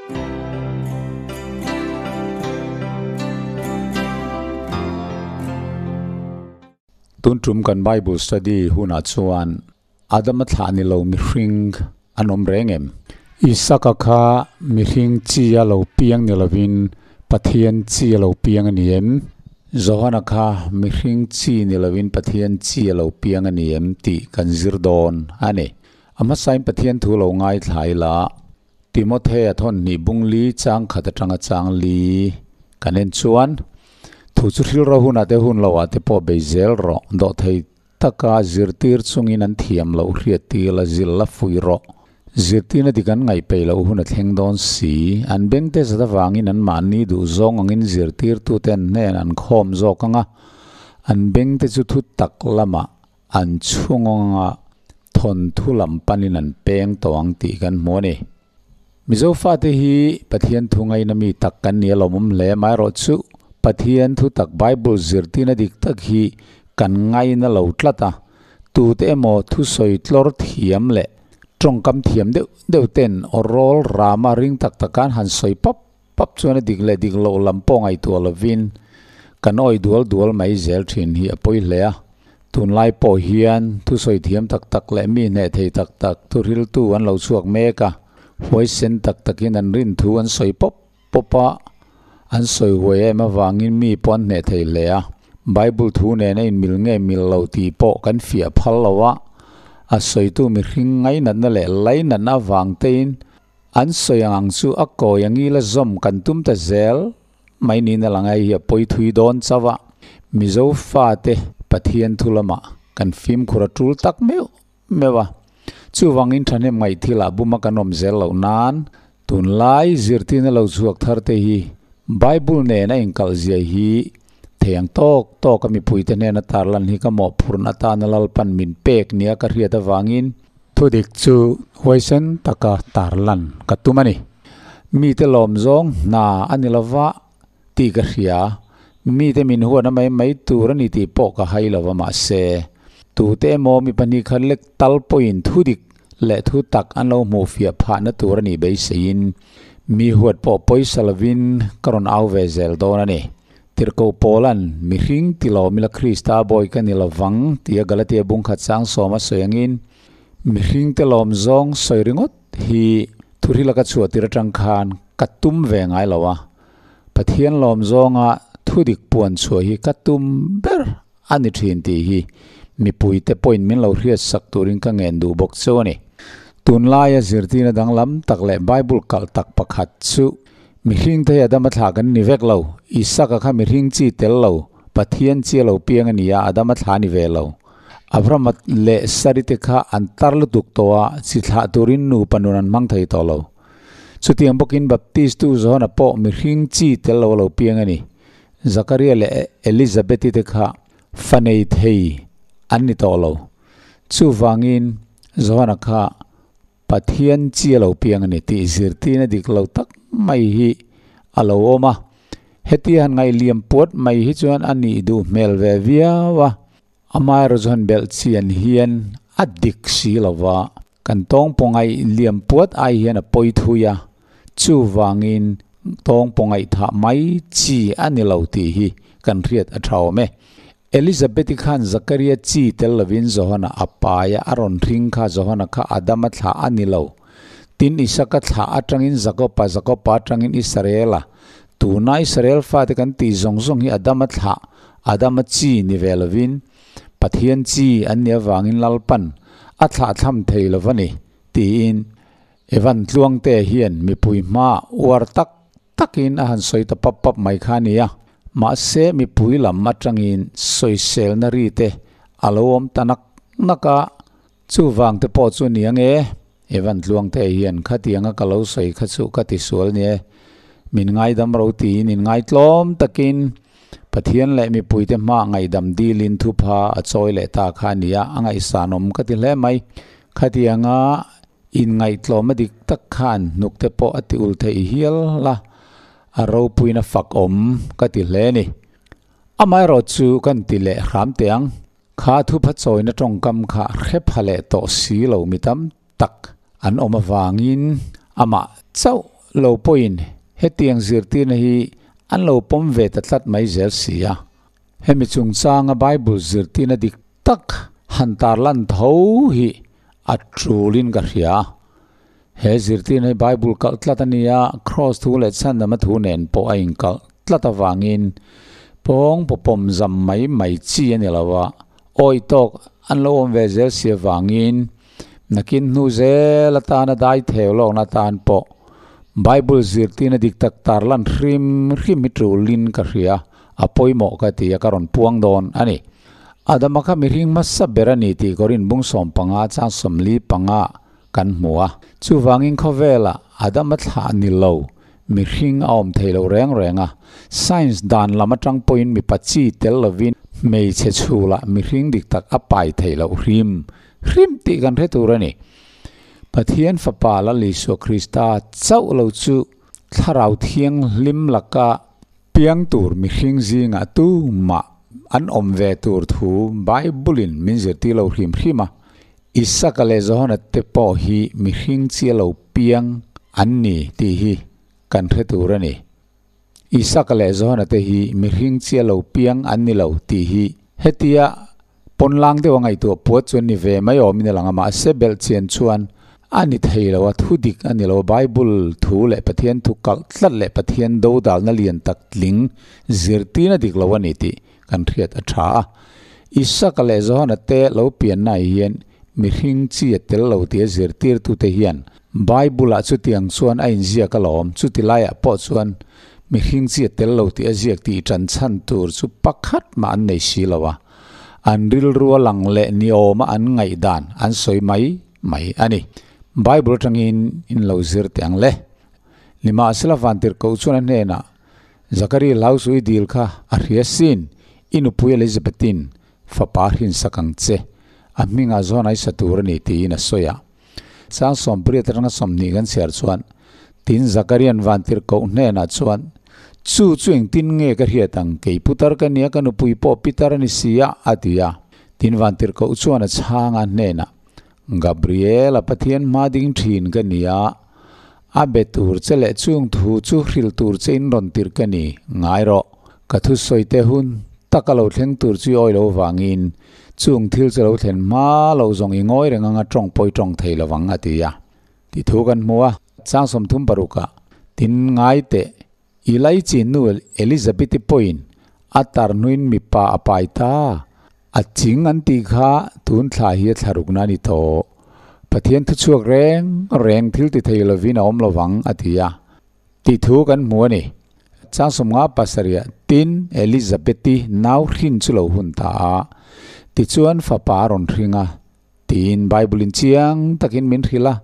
Tun tum kan Bible study hunah chuan Adama thlah ni lo mihring an awm reng em? Isaka kha mihring chi a lo piang ni lovin Pathian chi a lo piang a ni em? Johana kha mihring chi ni lovin Pathian chi a lo piang a ni em tih kan zir dawn a ni. A hmasain Pathian thu lo ngaithla ila, Timothea thawn hnih bung li chang khat atanga chang li kan en chuan, Thu chu hril ro hunah te hun loah te pawh bei zel rawh, dawhthei taka zirtir chungin an thiam loh hriat tir la zil la fui rawh. Zirtirna dik an ngaih peih loh hun a thleng dawn si. An bengte zat avangin an mahni duh zawng angin zirtirtute an hnen an khawm zawk ang a, an bengte chu thu tak lamah an chhungawng anga thawnthu lam panin an peng tawh ang tih kan hmu a ni. Mizo fate hi Pathian thu ngaina mi tak kan ni a lawmawm hle. Amaherawhchu Pathian thu tak Bible zirtirna dik tak hi kan ngaina lo tlat a, tute emaw thusawi tlawr thiam leh tawngkam thiam deuh deuh ten aw rawl rama ring tak takan han sawi pap pap chuan a dik leh dik loh lam pawh ngaihtuah lovin kan awi dual dual mai zel thin hi a pawi hle a. Tunlai pawh hian thusawi thiam tak tak leh mi hneh thei tak tak thuhriltu an lo chhuak mek a, huaisen tak takin an rin thu an sawi pawp pawp a, an sawi huai em avangin mi pawh an hneh thei hle a. Bible thu nen a inmil nge mil lo tih pawh kan fiah phal lo a, a sawitu mihring ngainatna leh lainatna avang tein An sawi ang ang chu a kawi a ngila zawm kan tum ta zel mai niin a lang a, hei hi a pawi thui dawn chauh a, Mizo fate Pathian thu lamah kan fimkhur a tul tak meuh meuh a, chuvangin thahnem ngaih thilah buma kan awm zel loh nan tunlai zirtirna lo chhuak thar te hi Bible nen a inkalh zia hi thei ang tawk tawk a mipuite hnena tarlan hi ka mawhphurna atana Lalpan min pek nia ka hriat avangin Thudik chu huaisen taka tarlan ka tum a ni. Mite lawm zawng hna a ni lova tih ka hria. Mite min huatna mai mai tur a ni tih pawh ka hai lova mahse, tute emaw mi pahnih khat lek tal pawhin thudik leh thu tak an lo hmuh fiah phahna tur a nih beiseiin mi huat pawh pawisa lovin ka rawn au ve zel dawn a ni. Tirhkoh Paula'n, Mihring ti lo mila Krista bawi ka ni lo vang, tia Galatia bung khat sang sawm a sawi angin, mihringte lawm zawng sawi ringawt hi thurhila ka chhuah tir atang khan ka tum ve ngai lo a, Pathian lawm zawnga thudik puan chhuah hi ka tum ber a ni thin tih hi mipuite pawhin min lo hriatsak turin ka ngen duh bawk cheu a ni. Tunlaia zirtirna danglam tak leh Bible kalh tak pakhat chu Mihring te hi Adama thlah kan ni vek lo. Isaka kha mihring chi tel lo, Pathian chi a lo piang a ni a, Adama thlah a ni ve lo. Abrahama leh Sari te kha an tar lutuk tawh a, chi thlah turin nupa nun an hmang thei tawh lo. Chutiang bawkin Baptistu Johana pawh mihring chi tel lo a lo piang a ni. Zakaria leh Elizabeth-i te kha fa nei thei an ni tawh lo. Chuvangin Johana kha Pathian chi a lo piang a ni tih zirtirna dik lo tak mai hi a lo awm a. Hetia han ngaihliam puat mai hi chuan a nih duh hmel ve viau a, amaherawh chu han belh chian hian a dik si lo va, kan tawngpaw ngaihliam puat ai hian a pawi thui a, chuvangin tawngpaw ngaihthah mai chi a ni lo tih hi kan hriat a tha awm e. Elizabeth-i khan Zakaria chi tel lovin Johana a pai a, a rawn hring kha Johana kha Adama thlah a ni lo. Tin, Isaka thlah atangin Jakopa, Jakopa atangin Israela. Tuna Israel fate kan tih zawng zawng hi Adama thlah, Adama chi ni ve lovin, Pathian chi an nih avangin Lalpan a thlah thlam thei lo va ni, tiin Evan Tluangte hian mipui hma uar tak takin a han sawi ta pap pap mai kha a ni a. Mahse mipui lam atangin sawiselna ri te a lo awm ta nak nak a, chuvang te pawh chu ni ang e, Evan Tluangte hian khatianga ka lo sawi kha chu ka ti sual ni e, min ngaidam ro tiin in ngaitlawm takin Pathian leh mipuite hma ngaihdam dilin thupha a chawi leh ta kha a ni a, a ngaihsanawm ka ti hle mai. Khatianga Inngaihtlawm a dik tak khan hnuk te pawh a ti ul theih hial a, a ropuina fak awm ka ti hle ni. Amaherawh chu kan ti leh hram teh ang, kha thupha chawina tawngkam kha hre pha leh tawh si lo mi tam tak an awm avangin amah chauh lo pawhin hetiang zirtirna hi an lo pawm ve ta tlat mai zel si a. Hemi chungchanga Bible zirtirna dik tak han tarlan tho hi a tulin ka hria. He zirtirna hi Bible kalh tlat a ni a, Kraws thu leh chhandama thu nen pawh a inkalh tlat avangin pawng pawpawm zam mai mai chi a ni lo a, awih tawk an lo awm ve zel si avangin nakin hnu zel atana dai theu lawkna atan pawh Bible zirtirna dik tak tarlan hrim hrim hi tulin ka hria, a pawimawh ka ti a, ka rawn puang dawn a ni. Adama kha mihring hmasa ber a ni tih Korin bung 15 chang 45 kan hmu a. Chuvangin khawvelah Adama thlah ni lo mihring a awm thei lo reng reng a. Science dan lam atang pawhin mipa chi tel lovin hmeichhe chhulah mihring dik tak a pai thei loh hrim hrim tih kan hre tur a ni. Pathian Fapa Lal Isua Krista chauh lo chu Thlarau Thianghlim laka piang tur mihring zingah tumah an awm ve tur thu Bible-in min zirtir lo hrim hrim a. Isaka leh Johana te pawh hi mihring chi a lo piang an ni tih hi kan hre tur a ni. Isaka leh Johana te hi mihring chi a lo piang an ni lo tih hi hetia pawnlang deuh a ngaihtuah puat chu an ni ve mai awmin a lang a, mahse belhchian chuan a ni thei lo a, thu dik a ni lo. Bible thu leh Pathian thu kalh tlat leh Pathian dodalna lian tak tling zirtirna dik lo a ni tih kan hriat a tha a. Isaka leh Johana te lo piannaah hian mihring chi a tel lo tia zirtirtute hian Bible-ah chutiang chuan a inziak alawm, chuti laiah pawh chuan mihring chi a tel lo tih a ziak tih tan chhan tur chu pakhat mah an nei si lo a, an rilru a lang leh ni awma an ngaihdan an sawi mai mai a ni. Bible atangin in lo zir teh ang le. Nimahsela Vantirhkoh chuan a hnenah, Zakari hlau suh i dil kha a hria sin, i nupui Elizabethin fapa a hrinsak ang che, a hmingah zawn ai sa tur a ni tiin a sawi a. Chang 80 atanga 20 kan chhiar chuan, Tin Zakarian Vantirhkoh hnenah chuan, Chu chu engtin nge ka hriat ang, kei putar ka nia, ka nupui pawh pitar a ni si a, a ti a. Tin Vantirhkoh chuan a chhang a hnenah, Gabriel-a Pathian hma ding thin ka ni a, a be tur che leh chung thu chu hrilh tur che in rawn tirh ka ni, ngai rawh. Ka thusawi te hun taka lo thleng tur chu i awi lo vangin chung thil chu lo thlen hma lo zawng i ngawi reng anga tawng pawi tawng thei lo vang, a ti a. Ti thu kan hmu a, chang 36 tin ngai teh I laichi nu Elizabeth-i pawhin a tarhnuin mipa a pai ta. A ching an tih kha tun thla hi a thla rukna a ni tawh. Pathian thuchhuak reng reng thil ti thei lovin a awm lovang, a ti a. Tih thu kan hmu a ni. Chang 57 tin Elizabeth-i nau hrin chu lo hun ta a. Tichuan fapa a rawn hring a. Tiin Bible-in chiang takin min hrilh a,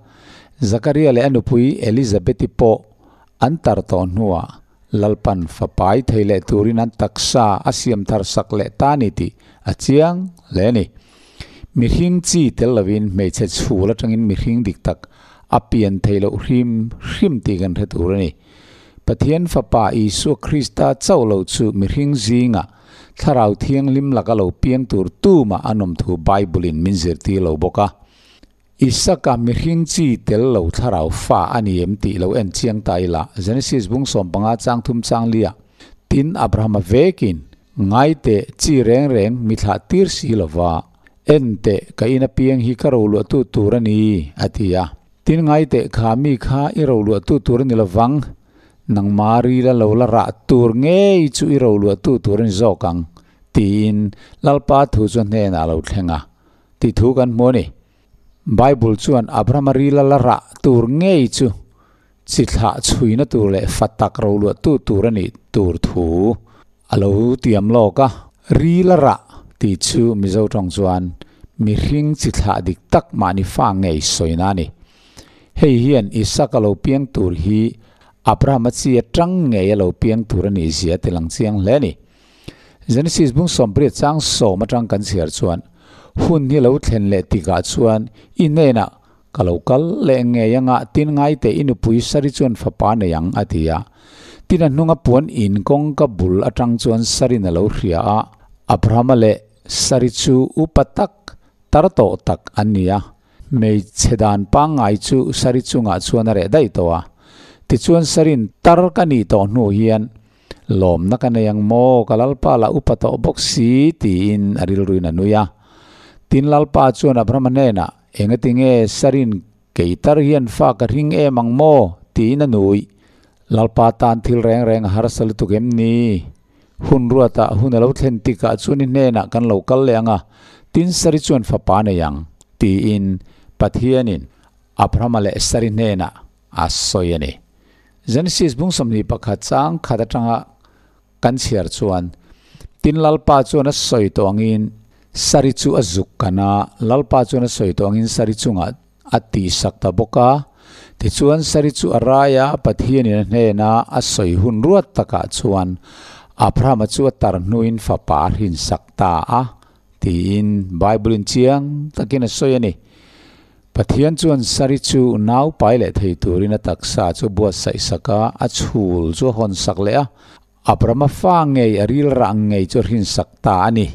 Zakaria leh a nupui Elizabeth-i pawh an tar tawh hnuah Lalpan fapai thei leh turin an taksa a siam thar sak leh ta ni tih a chiang hle a ni. Mihring chi tel lovin hmeichhe chhul atangin mihring dik tak a pian thei loh hrim hrim tih kan hre tur a ni. Pathian Fapa Isua Krista chauh lo chu mihring zingah Thlarau Thianghlim laka lo piang tur tumah an awm thu Bible-in min zirtir lo bawk a. Isaka mihring chi tel lo thlarau fa a ni em tih lo en chiang ta ila, Genesis bung 15 chang 3 chang lia, Tin Abrahama vekin, Ngai teh, chi reng reng mi thlah tir si lova, en teh, ka ina piang hi ka roluahtu tur a ni, a ti a. Tin ngai teh kha mi kha i roluahtu tur a ni lovang, Nangma rila lo la rah tur ngei chu i roluahtu tur a ni zawk ang, tiin Lalpa thu chu a hnenah a lo thleng a, tih thu kan hmu a ni. Bible chuan Abrahama rila la rah tur ngei chu chi thlah chhuina tur leh fa tak roluahtu tur a nih tur thu a lo tiam lawk a. Rila rah tih chu Mizo tawng chuan mihring chi thlah dik tak mahni fa ngei sawina a ni. Hei hian Isaka lo piang tur hi Abrahama chi atang ngei a lo piang tur a nih zia a tilang chiang hle a ni. Genesis bung 80 chang 10 atang kan chhiar chuan, Hun hi lo thlen leh tikah chuan i hnenah ka lo kal leh ngei anga tin ngai teh i nupui Sari chuan fapa nei ang a ti a. Tin a hnunga puan in kawngka bul atang chuan Sarin a lo hria a, Abrahama leh Sari chu upa tak, tar tawh tak an ni a. Hmeichhe dan pangngai chu sari chungah chuan a reh daih tawh a. Tichuan Sarin tar ka nih tawh hnu hian lawmna ka nei ang maw, ka Lalpa lah upa tawh bawk si tiin a rilruin a nui a. Tin Lalpa chuan Abrahama hnenah, Engatinge Sarin kei tar hian fa ka hring em ang maw? tiin a nui. Lalpa tan thil reng reng a harsa lutuk em ni? Hun ruatah hun a lo thlen tikah chuan i hnenah kan lo kal leh ang a, tin Sari chuan fapa nei ang, tiin Pathianin Abrahama leh Sari hnenah a sawi a ni. Genesis bung 21 chang khat atanga kan chhiar chuan, Tin Lalpa chuan a sawi tawh angin Sari chu a zuk kan a, Lalpa chuan a sawi tawh angin Sari chungah a tihsak ta bawk a. Tichuan Sari chu a rai a, Pathianin a hnena a sawi hun ruat takah chuan Abrahama chu a tar hnuin fapa a hrinsak ta a, tiin Bible-in chiang takin a sawi a ni. Pathian chuan Sari chu nau pai leh thei turin a taksa chu buatsaihsak a, a chhul chu a hawnsak leh a, Abrahama fa ngei a rilrah ngei chu a hrinsak ta a ni.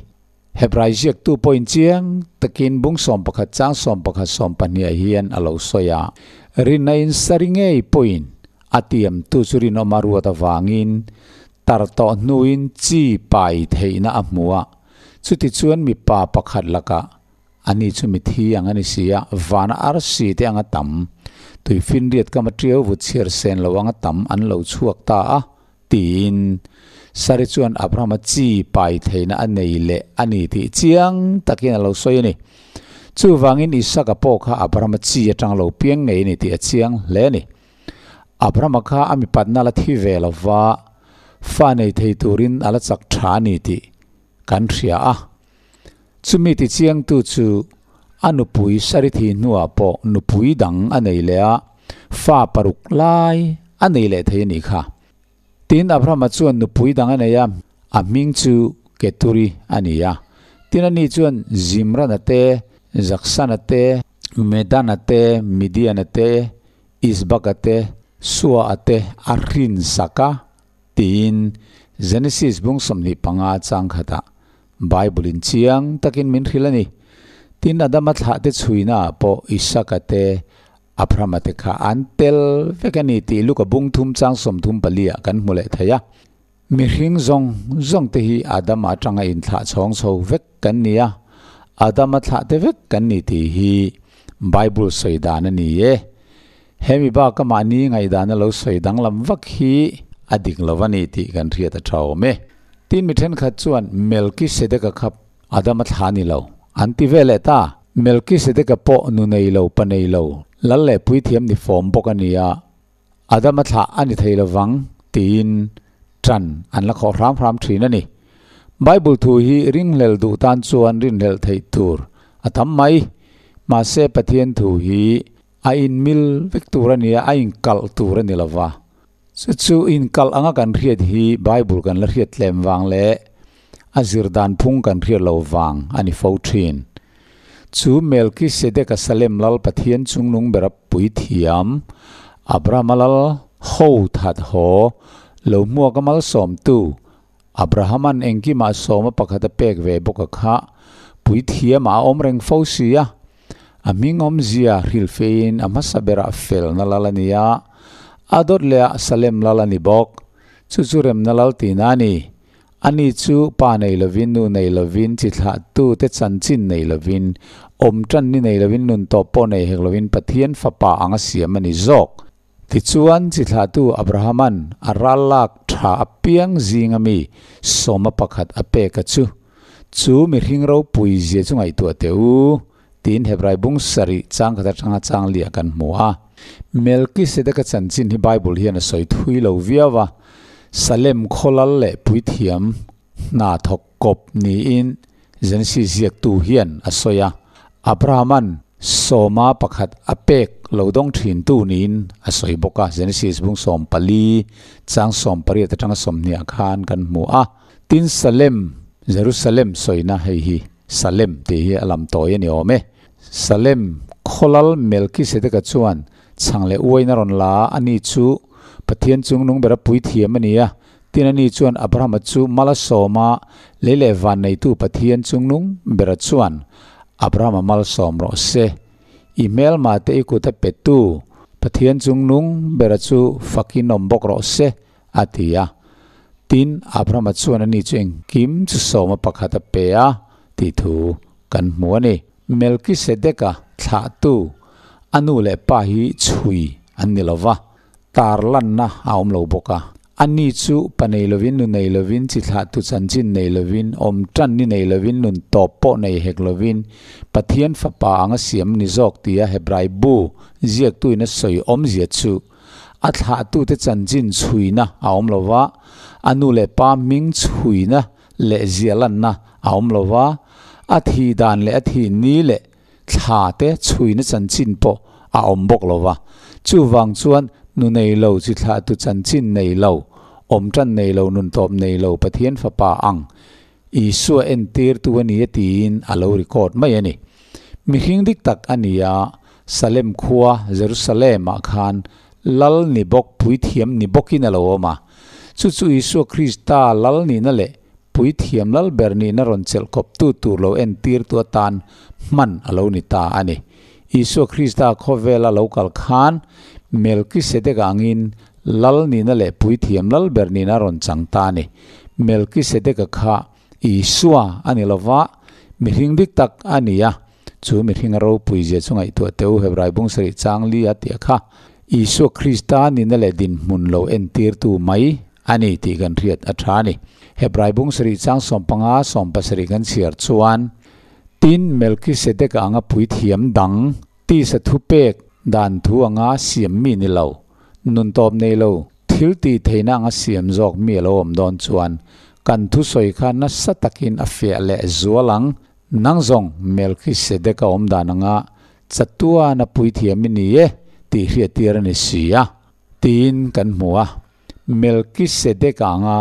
Hebrai ziaktu pawhin chiang takin bung 11 chang 11 12 ah hian a lo sawi a, Rinna in sari ngei pawhin a tiamtu chu rinawm a ruat avangin tar tawh hnuin chi pai theihna a hmu a, chutichuan mipa pakhat lakah ani chu mithi ang a ni si a, vana arsi te anga tam, tuifinriat kama tiau vut chhiar sen lo anga tam an lo chhuak ta a. Tiin Sari chuan Abrahama chi pai theihna a nei leh a ni tih chiang takin a lo sawi a ni. Chuvangin Isaka pawh kha Abrahama chi atang lo piang ngei a ni tih a chiang hle a ni. Abrahama kha a mipatna la thi ve lo va, fa nei thei turin a la chak tha a ni tih kan hria a. Chumi ti chiangtu chu a nupui Sari thi hnuah pawh nupui dang a nei leh a, fa paruk lai a nei leh thei a nih kha. Tin, Abrahama chuan nupui dang a nei a, a hming chu Keturi a ni a. Tin, ani chuan Zimrana te, Jaksana te, Medana te, Midiana te, Isbaka te, Sua-a te a hrinsak a, tiin Genesis bung 25 chang khatah Bible-in chiang takin min hrilh a ni. Tin, Adama thlahte chhuinaah pawh Isaka te, Abrahama te kha an tel vek a ni tih Luka bung thum chang 34 ah kan hmu leh thei a. Mihring zawng zawng te hi Adama atanga inthlah chhawng chho vek kan ni a, Adama thlahte vek kan ni tih hi Bible sawi dan a ni e. Hemi bak amahni ngaihdana lo sawi danglam vak hi a dik lo a ni tih kan hriat a tha awm e. Tin mi thenkhat chuan Melkisedeka kha Adama thla ni lo an ti ve leh ta. Melkisedeka pawh nu nei lo pa nei lo lal leh puithiam ni fawm bawk a ni a, Adama thla a ni thei lovang tiin tan an la khawh hram hram thin a ni. Bible thu hi ringhlel duh tan chuan rinhlelh theih tur a tam mai. Mahse Pathian thu hi a inmil vek tur a ni a, a inkalh tur a ni lova. Chu chu inkalh anga kan hriat hi Bible kan la hriat tlem vang leh a zir dan phung kan hriat lo vang a ni fo thin. Chu Melkisedeka Salem lal Pathian chungnung bera puithiam, Abrahama lal ho that haw lo hmuaka malsawmtu, Abrahaman engkimah sawma pakhat a pek ve bawk a kha, puithiamah a awm reng fo si a. A hming awmzia hrilhfeiin a hmasa berah felna lal a ni a, a dawt lehah Salem lal a ni bawk. Chu chu remna lal tihna a ni. Ani chu pa nei lovin, nu nei lovin, chi thlahtute chanchin nei lovin, awm tan ni nei lovin, nun tawp pawh nei hek lovin Pathian fapa anga siam a ni zawk. Tichuan, chi thlahtu Abrahaman a ral lak tha apiang zinga mi sawma pakhat a pek a chu, chu mihring ropui zia chu ngaihtuah teh u, tiin Hebrai bung sarih chang khat atanga chang liah kan hmu a. Melkisedeka chanchin hi Bible hian a sawi thui lo viau a, Salem khawlal leh puithiam hna thawk kawp niin Genesis ziaktu hian a sawi a, Abrahaman sawma pakhat a pek lo dawng thintu niin a sawi bawk a, Genesis bung 14 chang 18 atanga 20 ah khan kan hmu a. Tin Salem, Jerusalem sawina hei hi Salem tih hi a lam tawi a ni awm e. Salem khawlal Melkisedeka chuan chhang leh uain a rawn la a, ani chu Pathian chungnung bera puithiam a ni a, Tin ani chuan Abrahama chu mal a sawm a, lei leh van neitu Pathian chungnung bera chuan Abrahama mal sawm rawh se. I hmelma te i kut a petu Pathian chungnung bera chu fakin awm bawk rawh se, a ti a. Tin, Abrahama chuan ani chu engkim chu sawma pakhat a pe a tih thu kan hmu a ni. Melkisedeka thlahtu a nu leh pa hi chhui an ni lo va, tar lanna a awm lo bawk a. Ani chu pa nei lovin, nu nei lovin, chi thlahtu chanchin nei lovin, awm tan ni nei lovin, nun tawp pawh nei hek lovin, Pathian Fapa anga siam ni zawk tia Hebrai bu ziaktuin a sawi awmzia chu a thlahtute chanchin chhuina a awm lo va, a nu leh pa hming chhuina leh zia lanna a awm lo va, a thih dan leh a thih ni leh thla te chhuina chanchin pawh a awm bawk lo va. Chuvang chuan nu nei lo, chi thlahtu chanchin nei lo, awm tan nei lo, nun tawp nei lo Pathian Fapa ang Isua entirtu a ni a tiin a lo record mai a ni. Mihring dik tak a ni a, Salem khua, Jerusalem-ah khan lal ni bawk, puithiam ni bawkin a lo awm a. Chu chu Isua Krista lal nihna leh puithiam lal ber nihna rawn chelh kawptu tur lo entirtu atan hman a lo ni ta a ni. Isua Krista khawvela lo kal khan Melkisedek angin lal nihna leh puithiam lal ber nihna a rawn chang ta a ni. Melkisedeka kha Isua a ni lo va, mihring dik tak a ni a, chu mihring a ropui zia chu ngaihtuah teh u, Hebrai bung sarih chang li a tih kha Isua Krista nihna leh dinhmun lo entirtu mai a ni tih kan hriat a tha a ni. Hebrai bung sarih chang 15, 17 kan chhiar chuan, Tin, Melkisedeka anga puithiam dang, tisa thupek dan thu anga siam mi ni lo, nun tawp nei lo, thil tih theihna anga siam zawk mi a lo awm dawn chuan kan thusawi kha nasa takin a fiah leh zual ang. Nang zawng Melkisedeka awm dan anga chatuana puithiam i ni e tih hriattir a ni si a, tiin kan hmu a. Melkisedeka anga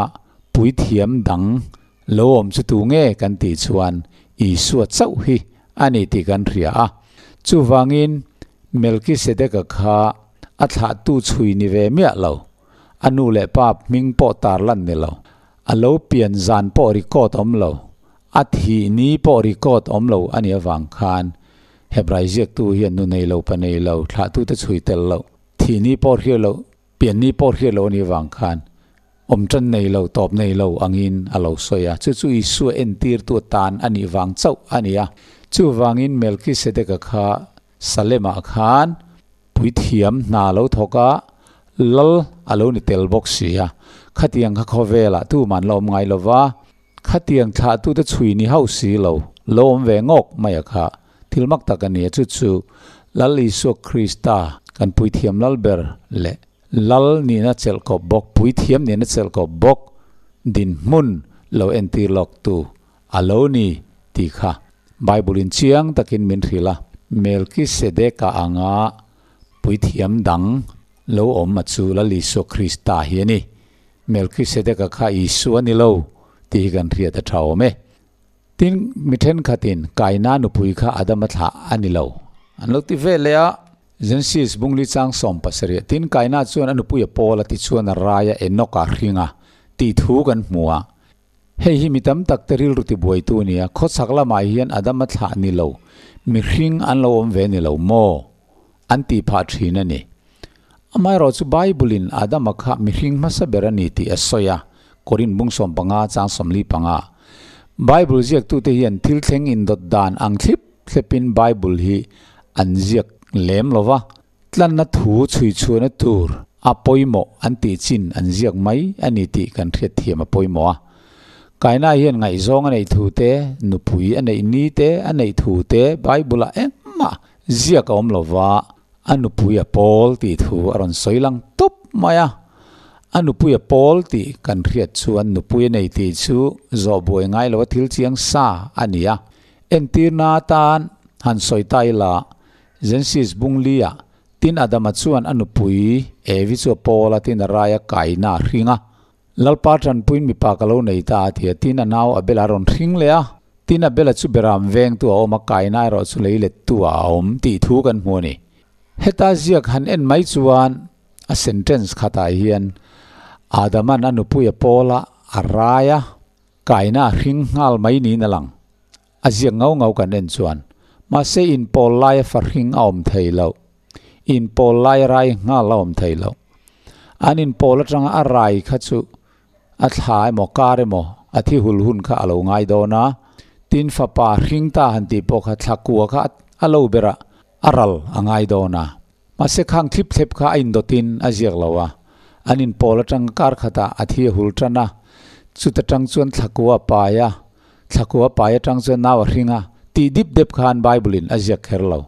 puithiam dang lo awm chu tu nge kan tih chuan Isua chauh hi a ni tih kan hria a. Chuvangin Melkisedeka kha a thlahtu chhui ni ve miah lo, a nu leh pa hming pawh tar lan ni lo, a lo pian zan pawh record awm lo, a thih ni pawh record awm lo a nih avang khan Hebrai ziaktu hian nu nei lo, pa nei lo, thlahtute chhui tel loh, thih ni pawh hriat loh, pian ni pawh hriat loh a nih avang khan awm tan nei lo, tawp nei lo angin a lo sawi a. Chu chu Isua entirtu atan a nih vang chauh a ni a. Chuvangin Melkisedeka kha Salem-ah khan puithiam hna lo thawk a, lal a lo ni tel bawk si a. Khatiang kha khawvelah tuman la awm ngai lo va, khatiang thlahtute chhui ni hauh si lo, lo awm ve ngawk mai a kha. Thil mak tak a ni a, chu chu Lal Isua Krista kan puithiam lal ber leh lal nihna chelh kawp bawk, puithiam nihna chelh kawp bawk dinhmun lo entir lawktu a lo ni tih kha Bible-in chiang takin min hrilh a. Melkisedeka anga puithiam dang lo awm a chu Lal Isua Krista hi a ni. Melkisedeka kha Isua a ni lo tih hi kan hriat a tha awm e. Tin, mi thenkhatin Kaina nupui kha Adama thlah a ni lo an lo ti ve leh a. Genesis bungli chang 17, Tin, Kaina chuan a nupui a pawl a tichuan a rai a Enoch-a hring a tih thu kan hmu a. Hei hi mi tam tak te rilru tibuaitu a ni a, khawchhak lamah hian Adama thlah ni lo, mihring an lo awm ve ni lo maw? an tih phah thin a ni. Amaherawh chu Bible-in Adama kha mihring hmasa ber a ni tih a sawi a, Korin bung 15 chang 45. Bible ziaktute hian thil thleng indawt dan ang thlip thlepin Bible hi an ziak lem lo va, tlanna thu chhui chhuahna tur a pawimawh an tih chin an ziak mai a ni tih kan hriatthiam a pawimawh a. Kaina hian ngaihzawng a neih thu te, nupui a neih ni te, a neih thu te Bible-ah engmah ziak a awm lo va, a nupui a pawl tih thu a rawn sawi lang tawp mai a. A nupui a pawl tih kan hriat chuan nupui a nei tih chu zawh buai ngai lo a thil chiang sa a ni a. Entirna atan han sawi ta ila, Genesis bung lia tin Adama chuan a nupui Evi chu a pawl a, tin a rai a kaina a hring a. Lalpa tanpuiin mipa ka lo nei ta a ti a, tin a nau Abel a rawn hring leh a. Tin Abel-a chu beram vengtu a awm a, kaina erawh chu lei lettu ah a awm tih thu kan hmu a ni. Heta ziak han en mai chuan a sentence khatah hian Adama'n a nupui a pawl a, a rai a, kaina a hring nghal mai niin a lang. A ziak ngau ngau kan en chuan, mahse inpawl laia fahring a awm thei lo. Inpawl lai a rai nghal a awm thei lo. An inpawl atanga a rai kha chu a thla emaw kar emaw a thi hul hun kha a lo ngai dawn a. Tin fapa hring ta han tih pawh kha thla kua kha a lo berah a ral a ngai dawn a. Mahse khang thlip thlep kha a indawtin a ziak lo a. An inpawl atanga kar khatah a thi a hul tan a. Chuta tang chuan thla kua a pai a. Thla kua a pai atang chuan nau a hring a. Tih dip dep khan Bible-in a ziak kher lo.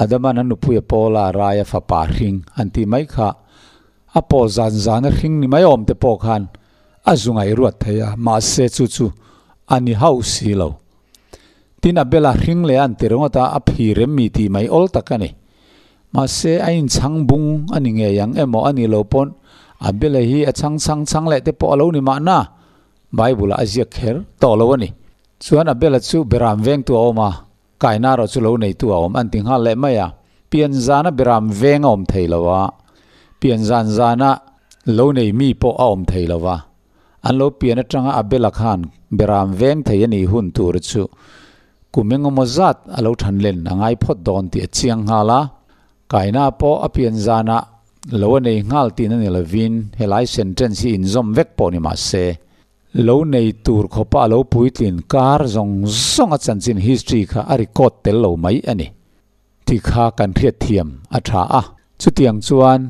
Adama'n a nupui a pawl a, rai a fapa hring an tih mai kha a pawl zan zana hring ni mai awm te pawh khan a zu ngaihruat thei a, mahse chu chu a ni hauh si lo. Tin, Abela hring leh an ti ringawt a, a phi rem mi tih mai awl tak a ni. Mahse a inchhang bung a ni ngei ang emaw a nih lo pawn Abela hi a chhang chhang chhang leh te pawh a lo ni mahna, Bible-ah a ziak kher tawh lo a ni. Chuan Abela chu Beram vengtu a awm a, Kaina erawh chu lo neitu a awm an ti nghal leh mai a, pian zana beram veng a awm thei lo a, pian zan zana lo nei mi pawh a awm thei lo a, an lo pian atanga Abela khan beram veng thei a nih hun tur chu kum engemaw zat a lo than len a ngai phawt dawn tih a chiang nghal a, Kaina pawh a pian zanah lo a nei nghal tihna ni lovin helai sentence hi inzawm vek pawh ni mah se, Lo nei tur khawpa a lo puitlin kar zawng zawng a chanchin history kha a record tel lo mai a ni. Ti kha kan hriat thiam a tha a. Chutiang chuan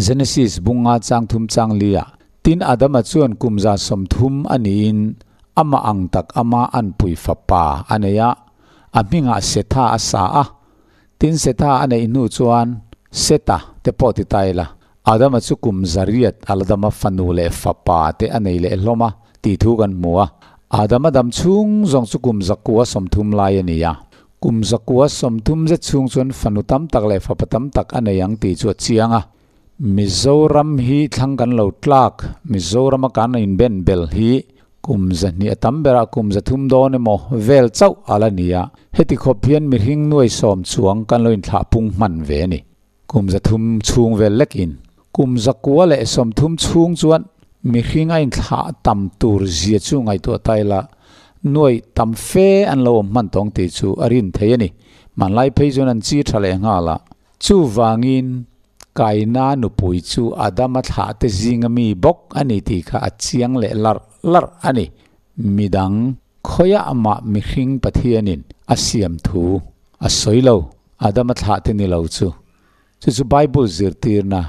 Genesis bunga chang thum chang lia tin Adama chuan kum 130 a niin amah ang tak ama anpui fapa a nei a, a hmingah Setha a sa a. Tin Setha a neih hnu chuan Seta te pawh ti ta ila, Adama chu kum 800 a la dam a, fanu leh fapa te a nei leh hlawm a tih thu kan hmu a. Adama dam chhung zawng chu kum 930 lai a ni a. Kum 930 zet chhung chuan fanu tam tak leh fapa tam tak a nei ang tih chu a chiang a. Mizoram hi thlang kan lo tlak, Mizorama kan inben bel hi kum 200 a tam berah kum 300 dawn emaw vel chauh a la ni a. Heti khawp hian mihring nuai sawm chuang kan lo inthlah pung hman ve a ni. Kum 300 chhung vel lekin kum 930 chhung chuan mihring a inthlah tam tur zia chu ngaihtuah ta ila nuai tam fe an lo awm hman tawng tih chu a rin thei a ni. Hmanlai phei chuan an chi tha leh nghal a. Chuvangin Kaina nupui chu Adama thlah te zinga mi bawk a ni tih kha a chiang leh larh larh a ni. Midang khawiah amah mihring Pathianin a siam thu a sawi lo, Adama thlah te ni lo chu. Chu chu Bible zirtirna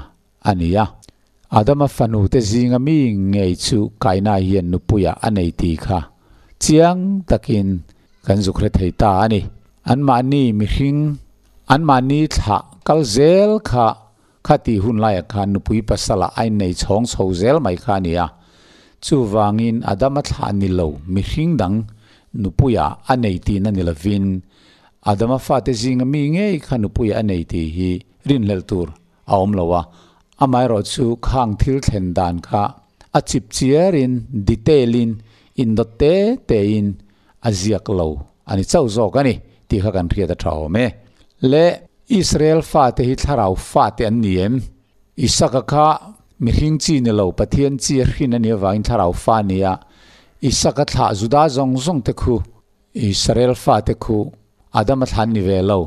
a ni a. Adama fanu te zinga mi ngei chu Kaina hian nupuiah a nei tih kha chiang takin kan zuk hre thei ta a ni. Anmahni mihring, anmahni thlah kal zel kha kha tih hun laiah khan nupui pasalah a innei chhawng chho zel mai kha a ni a. Chuvangin Adama thlah ni lo mihring dang nupuiah a nei tihna ni lovin Adama fate zinga mi ngei kha nupuiah a nei tih hi rinhlelh tur a awm lo a. Amaherawhchu khang thil thlen dan kha a chip chiarin, detail-in, indawt te tein a ziak lo a ni chauh zawk a ni tih kha kan hriat a tha awm e. Le Israel fate hi thlarau fate an ni em? Isaka kha mihring chi ni lo, Pathian chi a hrin a nih avangin thlarau fa a ni a. Isaka thlah Juda zawng zawng te khu, Israel fate khu Adama thlan ni ve lo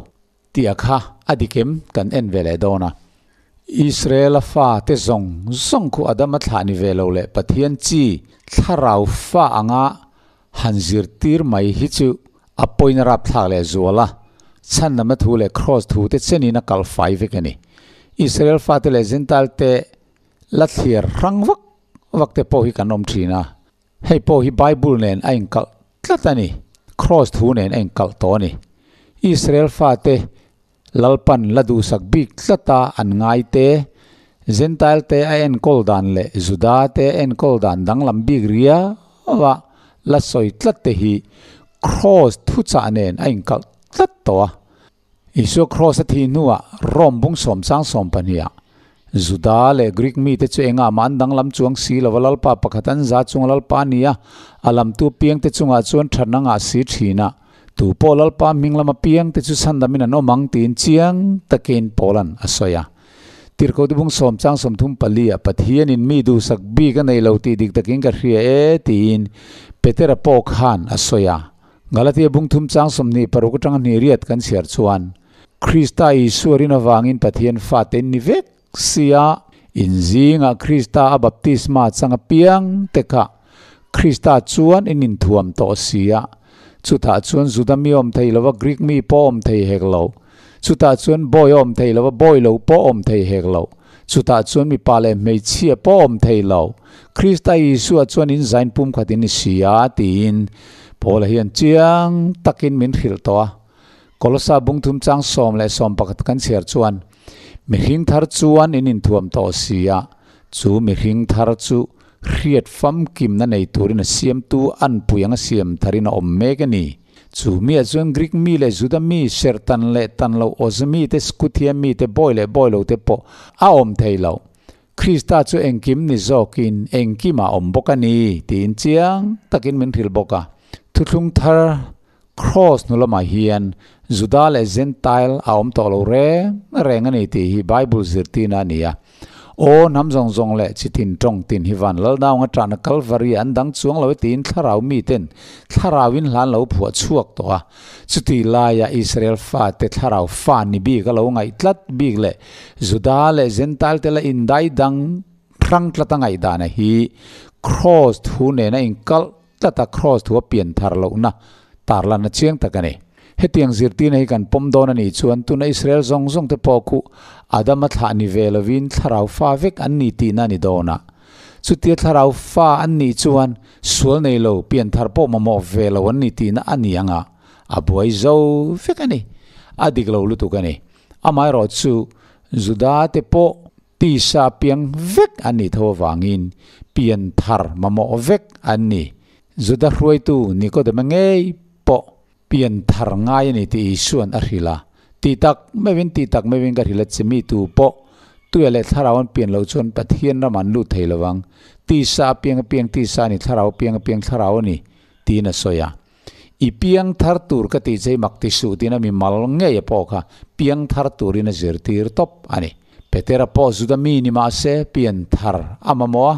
tih a kha a dik em kan en ve leh dawn a. Israela fate zawng zawng khu Adama thlah ni ve lo leh Pathian chi thlarau fa anga han zirtir mai hi chu a pawina rapthlak leh zual a, chhandamna thu leh kraws thu te chenin a kalh fai vek a ni. Israel fate leh Gentile te la thliar hrang vak vak te pawh hi kan awm thin a, hei pawh hi Bible nen a inkalh tlat a ni, kraws thu nen a inkalh tawh a ni. Israel fate Lalpan la duhsak bik tlata an ngai te, Gentile te a enkawl dan leh Juda te enkawl dan danglam bik riau a la sawi tlat te hi Kraws thuchah nen a inkalh tlat tawh a. Isua Kraws a thih hnuah Rome bung sawm chang sawm pahniha Juda leh Greek mite chu engah mah an danglam chuang si lova Lalpa pakhat an za chunga Lalpa a ni a, a lamtu piangte chungah chuan thatna ngah si thin a. Tu pawh Lalpa hming lama piang te chu chhandamin an awm ang tiin chiang takin Paula'n a sawi a. Tirhkohte bung sawm chang 34 ah Pathianin mi duhsak bik a nei lo tih dik takin ka hria e tiin Petera pawh khan a sawi a. Galatia bung thum chang 26 atanga hnih riat kan chhiar chuan. Krista Isua rin avangin Pathian fate in ni vek sia, in zingah Krista a baptisma chang apiang te kha Krista chuan in inthuam tawh sia. Chutah chuan Juda mi awm thei lova Greek mi pawh awm thei hek lo. Chutah chuan bawi awm thei lova bawi lo pawh awm thei hek lo. Chutah chuan mipa leh hmeichhia pawh awm thei lo. Krista Isua chuan in zain pumkhat in i sia tiin Paula hian chiang takin min hrilh tawh a. Kolosa bungthum chang 11 kan chhiar chuan, Mihring thar chuan in inthuam tawh sia, chu mihring thar chu hriat famkimna nei turin a siamtu anpui anga siam tharin a awm mek a ni. Chu miah chuan Greek mi leh Juda mi, serhtan leh tan lo Awze mite, Scythia mite, bawi leh bawi lote pawh a awm thei lo. Krista chu engkim ni zawkin engkimah awm bawk a ni tiin chiang takin min hrilh bawk a. Thuthlung thar Cross hnu lamah hian Juda leh Gentile a awm tawh lo reng reng a ni tih hi Bible zirtirna a ni a. Aw hnam zawng zawng leh chi tin tawng tin hi van lal naunga ṭahna Kalvari an dang chuang lo e tiin thlarau miten thlarauin hla an lo phuah chhuak tawh a. Chutih laia Israel fate thlarau fa ni bik a lo ngaih tlat bik leh Juda leh Gentile te la indai dang hrang tlat a ngaihdana hi Cross thu nena inkalh tlat a Cross thu a pian thar lohna tarlan a chiang tak a ni. Hetiang zirtirna hi kan pawm dawn a nih chuan tuna Israel zawng zawng te pawh khu Adama thlah ni ve lovin thlarau fa vek an ni tihna a ni dawn a. Chutia thlarau fa an nih chuan sual nei lo, pian thar pawh mamawh ve lo an ni tihna a ni ang a, a buai zo vek a ni. A dik lo lutuk a ni. Amaherawh chu Juda te pawh tisa piang vek an nih tho avangin pian thar mamawh vek an ni. Juda hruaitu Nikodema ngei pawh pian thar ngai a ni tih Isua'n a hrilh a. Tih tak meuhin tih tak meuhin ka hrilh a che mi tu pawh tuia leh thlarau an pian loh chuan Pathian ram an lut thei lovang. Tisa a piang a piang tisa a ni, thlarau a piang a piang thlarau a ni tiin a sawi a. I piang thar tur ka tih che i mak ti suh tiin a mi mal ngei a pawh kha piang thar turin a zirtir tawp a ni. Petera pawh Juda mi ni mah se pian thar a mamawh a.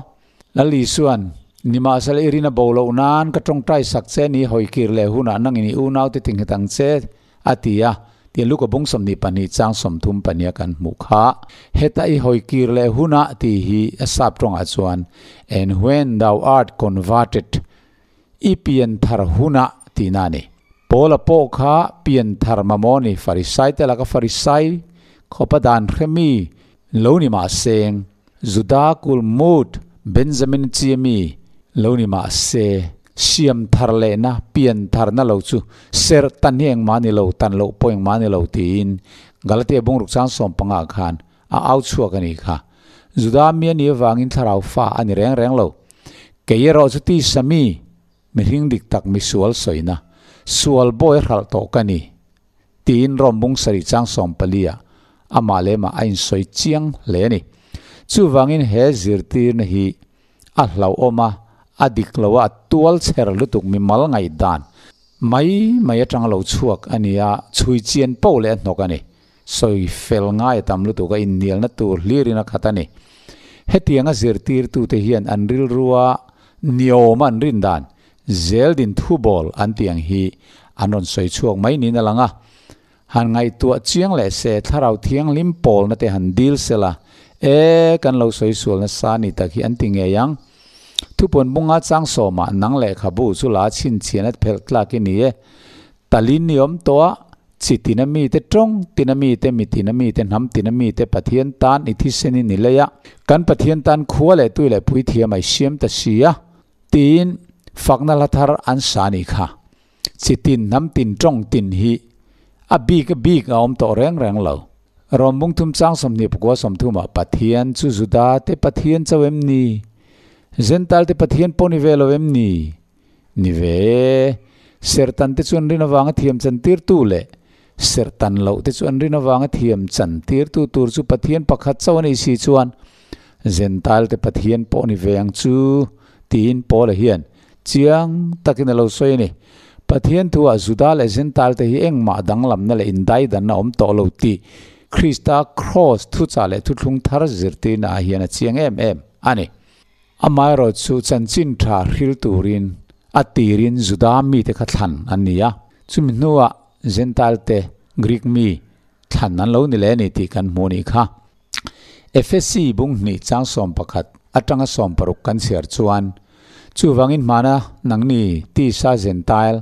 Lal Isua'n, Nimahsela i rin a bo loh nan ka tawngtai sak che ni hawikir leh hunah nangin i unaute tinghet ang che, a ti a. Tia Luka bung 22 chang 32 a kan hmuh kha. Heta i hawikir leh hunah tih hi a sap tawngah chuan, And when thou art converted, I pian thar hunah tihna a ni. Paula pawh kha pian thar mamawh a ni, Farisai te laka Farisai khawpa dan hremi lo ni mah seng, Juda kulmut Benjamin chi ami lo ni mah se, siam thar lehna pian tharna lo chu serh tan hi engmah a ni lo, tan loh pawh engmah a ni lo tiin Galatia bungruk chang 15 khan a au chhuak a nih kha. Juda mi a nih avangin thlarau fa a ni reng reng lo. Kei erawh chu tisa mi, mihring dik tak misual sawina, sual bawi hralh tawh ka ni, tiin Rom bung sarih chang 14 ah amah leh mah a insawi chiang hle a ni. Chuvangin he zirtirna hi a hlauhawm a, a dik lo a, a tual chher lutuk mimal ngaihdan mai mai atanga lo chhuak a ni a, chhui chian poh leh a hnawk a ni. Sawi fel ngai a tam lutuk a, innialna tur hlirin a khat a ni. Hetianga zirtirtute hian an rilrua niawma an rin dan, zeldin thubawl an tih ang hi an rawn sawi chhuak mai niin a lang a. Han ngaihtuah chiang leh se, thlarau thianghlim pawlna te han dil sela, E, kan lo sawi sual nasa ni tak hi an ti ngei ang. Thupuan bunga chang sawmah nang lehkhabu chu la chhinchhian a phelh tlak i ni e. Talin i awm tawh a, Chi tina mite tawng tina mite, mi tina mite, hnam tina mite Pathian tan i thisen in i lei a, kan Pathian tan khua leh tui leh puithiam a i siam ta si a, tiin fakna hla thar an sa nih kha. Chi tin, hnam tin, tawng tin hi a bik a bik a awm tawh reng reng lo. Rom bung thum chang 29 30 ah Pathian chu Juda te Pathian chauh em ni? Gentile te Pathian pawh ni ve lo em ni? Ni ve e, serhtan te chu an rin avanga thiam chantirtu leh serhtan loh te chu an rin avanga thiam chantirtu tur chu Pathian pakhat chauh a nih si chuan Gentile te Pathian pawh ni ve ang chu tiin Paula hian chiang takin a lo sawi a ni. Pathian thuah Juda leh Gentile te hi engmah danglamna leh indaidanna awm tawh lo tih Krista Kraws thuchah leh thuthlung thar zirtirna ah hian a chiang em em a ni. Amaherawh chu chanchin tha hril turin a tirin Juda mite kha thlan an ni a, chumi hnuah Gentile te, Greek mi, thlan an lo ni leh a ni tih kan hmu a nih kha. Efesi bung hnih chang 11 atanga 60 kan chhiar chuan, Chuvangin hmana nangni tisa Zentail,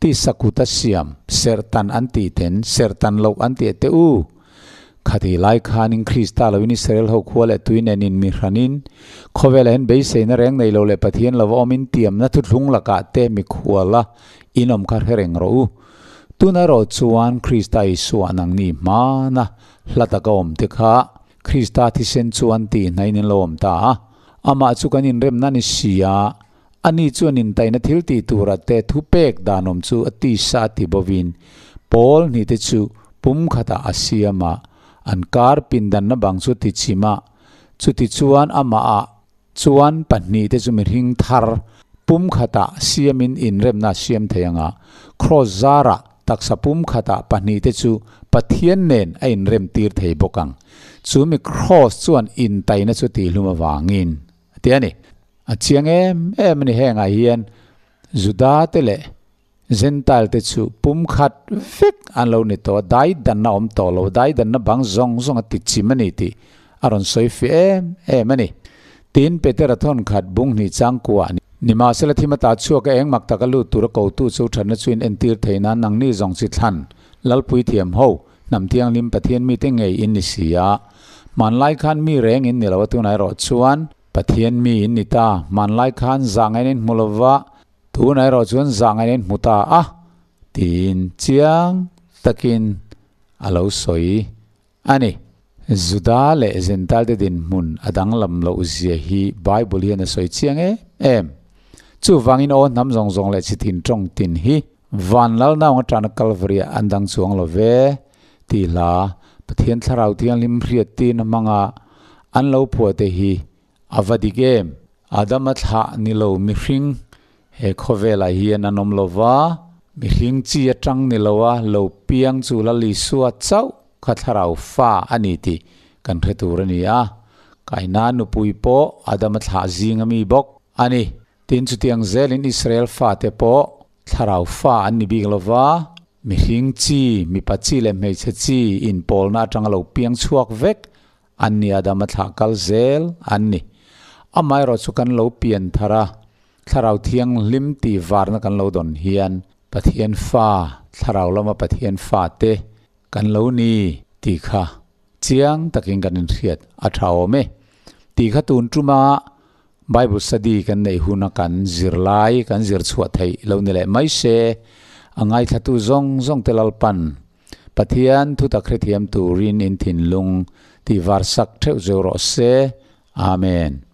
tisa kuta siam, serhtan an tih ten, serhtan loh an tih teh u. Khati lai khanin Krista loin Israel ho khua leh tui nen in mi hranin, khawvelah hian beiseina reng nei lo leh Pathian lova awmin tiamna thuthlung lakah te mikhuala in awm kha hre reng rawh u. Tuna erawh chuan Krista Isua nangni hmana hla taka awm te kha Krista thisen chuan tih hnain in lo awm ta a. Amah chu kan inremna ni si a, ani chuan intaina thil tih tura te thupek dan awm chu a tisa a ti bovin pawl hnih te chu pum khatah a siam a, an kar pindanna bang chu ti chim a, chuti chuan amahah chuan pahnihte chu mihring thar pum khatah siamin inremna a siam thei ang a, kraws zarah taksa pum khatah pahnihte chu Pathian nen a inremtir thei bawk ang. Chu mi kraws chuan intaina chu tihlum avangin a ti a ni. A chiang em em a ni hengah hian Juda-te leh Gentile-te chu pum khat vek an lo ni tawh a, daidanna awm tawh lo, daidanna bang zawng zawng a ti chim a ni tih a rawn sawi fiah em em a ni. Tin, Petera thawn khat bung hnih changkua a ni. Nimahsela thim ata chhuak a eng mak taka lut tura kotu chu thatna chu in entir thei nan nangni zawng chi thlan, Lalpui thiam ho, hnam thianghlim Pathian mite ngei in ni si a. Hmanlai khan mi reng in ni lo a tunah erawh chuan Pathian mi in ni ta, hmanlai khan zah ngain in hmu lova, Tunah erawh chuan zah ngaih in hmu ta a, tiin chiang takin a lo sawi a ni. Juda leh Jentail-te dinhmun a danglam loh zia hi Bible hian a sawi chiang em em. Chuvangin aw hnam zawng zawng leh chitin tawng tin hi van lal naung atana Kalvaria an dang chuang lo ve tih hla Pathian Thlarau Thianghlim hriat tirna hmanga an lo phuah te hi A va dik em? Adama thlah ni lo mihring he khawvelah hian an awm lo va, mihring chi atang ni loa lo piang chu Lal Isua chauh kha thlarau fa a ni tih kan hre tur a ni a. Kaina nupui pawh Adama thlah zing ami bawk a ni. Tin, chutiang zelin Israel fate pawh thlarau fa an ni bik lo va, mihring chi, mipa chi leh hmeichhe chi inpawlna atanga lo piang chhuak vek An ni Adama thlah kal zel an ni. Amaherawh chu kan lo pian thar a, Thlarau Thianghlim tih varna kan lo dawn hian Pathian fa, Thlarau lama Pathian fate kan lo ni tih kha chiang takin kan inhriat a tha awm e. Tih kha tun tuma Bible study kan neih huna kan zirlai kan zir chhuah theih lo ni leh mai se, a ngaithlatu zawng zawng te Lalpan Pathian thutak hrethiam turin in thinlung tih varsak theuh zeu rawh se. Amen.